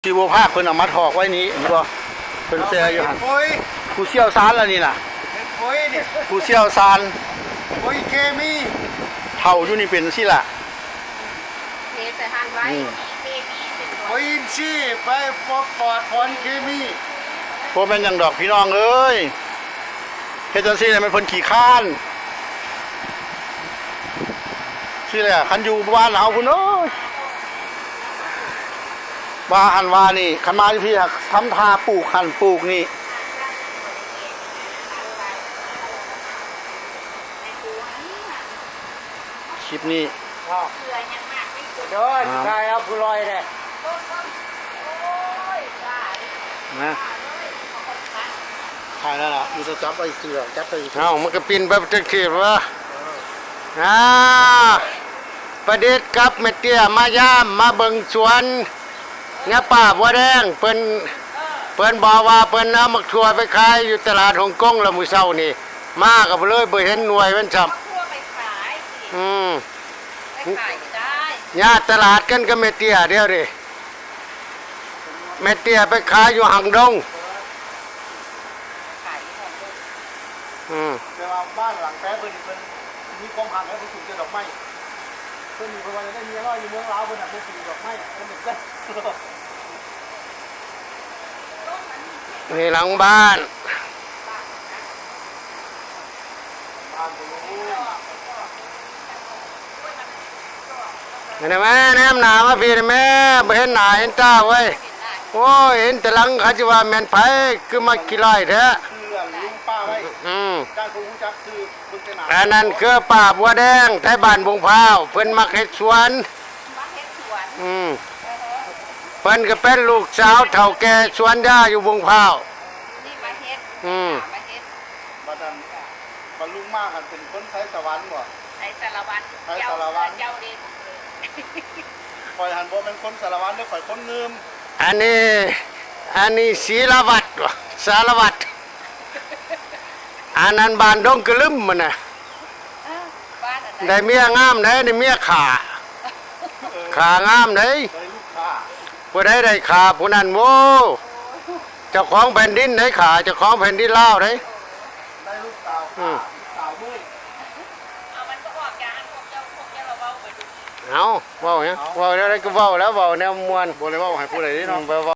ຊີວະພາກເພິ່ນເອົາມາຖອກໄວ້ນີ້ ເຫັນບໍ່? ເພິ່ນແຊ່ຢູ່ຫັ້ນ ເປັນປຸ໋ຍ ຜູ້ຊ່ຽວຊານລະນີ້ນະ ເປັນປຸ໋ຍນີ້ ຜູ້ຊ່ຽວຊານ ປຸ໋ຍເຄມີ ເຖົ້າຢູ່ນີ້ເປັນຈັ່ງຊີ້ລະ ເທໃສ່ຫັ້ນໄວ້ ອືມ ເຄມີເປັນ ປຸ໋ຍອິນຊີ ໄປ ປອດ ປອດ ປອດເຄມີ ບໍ່ແມ່ນຫຍັງດອກພີ່ນ້ອງເອີຍ ເຮັດຈັ່ງຊີ້ແຫຼະ ແມ່ນເພິ່ນຂີ້ຄ້ານ. ຊີ້ແຫຼະ ຄັນຢູ່ບ້ານເຮົາພຸ້ນເອີຍ ວ່າຫັ້ນວ່ານີ້ ຄັນມາຢູ່ພີ້ ທຳທ່າປູກຫັ້ນປູກນີ້ ຄລິບນີ້ ເອີ ຊິຖ່າຍເອົາຜູ້ລອຍແດ່ ນະ ຖ່າຍແລ້ວລະ ມີແຕ່ຈັບໄວ້ເສື້ອ ຈັບໄວ້ ເອົ້າ ມັນກະປິ່ນໄປຈັກທີວະ ເອີ ອ່າ ປະດິດກັບແມ່ເຕ້ຍມາຢາມ ມາເບິ່ງສວນ ຍາປ້າບົວແດງ ເພິ່ນ ເອີ ເພິ່ນບອກວ່າເພິ່ນເອົາໝາກຖົ່ວໄປຂາຍຢູ່ຕະຫຼາດຮົງກົງລະມື້ເຊົ້ານີ້ ມາກະບໍ່ເລີຍບໍ່ເຫັນໜ່ວຍມັນຊ້ຳ ເອົາໝາກຖົ່ວໄປຂາຍ ອືມ ໄປຂາຍກໍໄດ້ ຍາດຕະຫຼາດກັນກັບແມ່ເຕ້ຍດຽວນີ້ ແມ່ເຕ້ຍໄປຂາຍຢູ່ຫາງດົງ ອືມ ແຕ່ວ່າບ້ານຫຼັງແປເພິ່ນ ເພິ່ນມີຄວາມຮັກ ແລະ ເພິ່ນປູກແຕ່ດອກໄມ້ ເພິ່ນນີ້ເພິ່ນວ່າໄດ້ເມຍນ້ອຍຢູ່ເມືອງລາວ ເພິ່ນນະບໍ່ປູກດອກໄມ້ ເພິ່ນເປັນ ນີ້ຫຼັງບ້ານ ແມ່ນແມ່ ແນມໜ້າມາພີ້ແມ່ ບໍ່ເຫັນໜ້າເຫັນຕາເວີຍ ໂອ້ຍ ເຫັນແຕ່ຫຼັງ ເຂົາຊິວ່າແມ່ນໃຜ ຄືມາຂີ້ຮ້າຍແທ້ ອືມ ອັນນັ້ນຄືປ້າບົວແດງ ໄທບ້ານບົງພ້າວ ເພິ່ນມັກເຮັດສວນ ອືມ ເພິ່ນກະເປັນລູກສາວເຖົ້າແກ່ສວນຢາຢູ່ບົງພ້າວ ນີ້ມາເຮັດ ອືມ ມາເຮັດ ບັດນັ້ນ ບັດລຸງມາຫັ້ນເປັນຄົນໄຊສະຫວັນບໍ່? ໄຊສາລະວັນ ໄຊສາລະວັນ ເຈົ້າ ເຈົ້າເດ້ ຂ້ອຍຫັ້ນບໍ່ແມ່ນຄົນສາລະວັນເດີ ຂ້ອຍຄົນງື່ມ ອັນນີ້ ອັນນີ້ສີລະວັດ ສາລະວັດ ອັນນັ້ນບ້ານດົງກະລຶມຫັ້ນນະ ເອີ ບ້ານອັນໃດ ໄດ້ເມຍງາມເດ້ ໄດ້ເມຍຂ້າ ເອີ ຂ້າງາມເດ້ ໄດ້ລູກຄ້າ ຜູ້ໃດໄດ້ຂ້າຜູ້ນັ້ນ ໂອ້ ເຈົ້າຂອງແຜ່ນດິນໄດ້ຂ້າ ເຈົ້າຂອງແຜ່ນດິນລາວໄດ້ ໄດ້ລູກສາວ ອືມ ລູກສາວເມີຍ ເອົາ ມັນບໍ່ອອກຈາກອັນພວກເຈົ້າ ພວກເຈົ້າລະເວົ້າໄປດູ ເອົາ ເວົ້າຫຍັງ ເວົ້າແນວໃດກະເວົ້າແລ້ວ ເວົ້າແນວມ່ວນ ບໍ່ໄດ້ເວົ້າໃຫ້ຜູ້ໃດເດ້ເນາະ ອືມ ບໍ່ເວົ້າ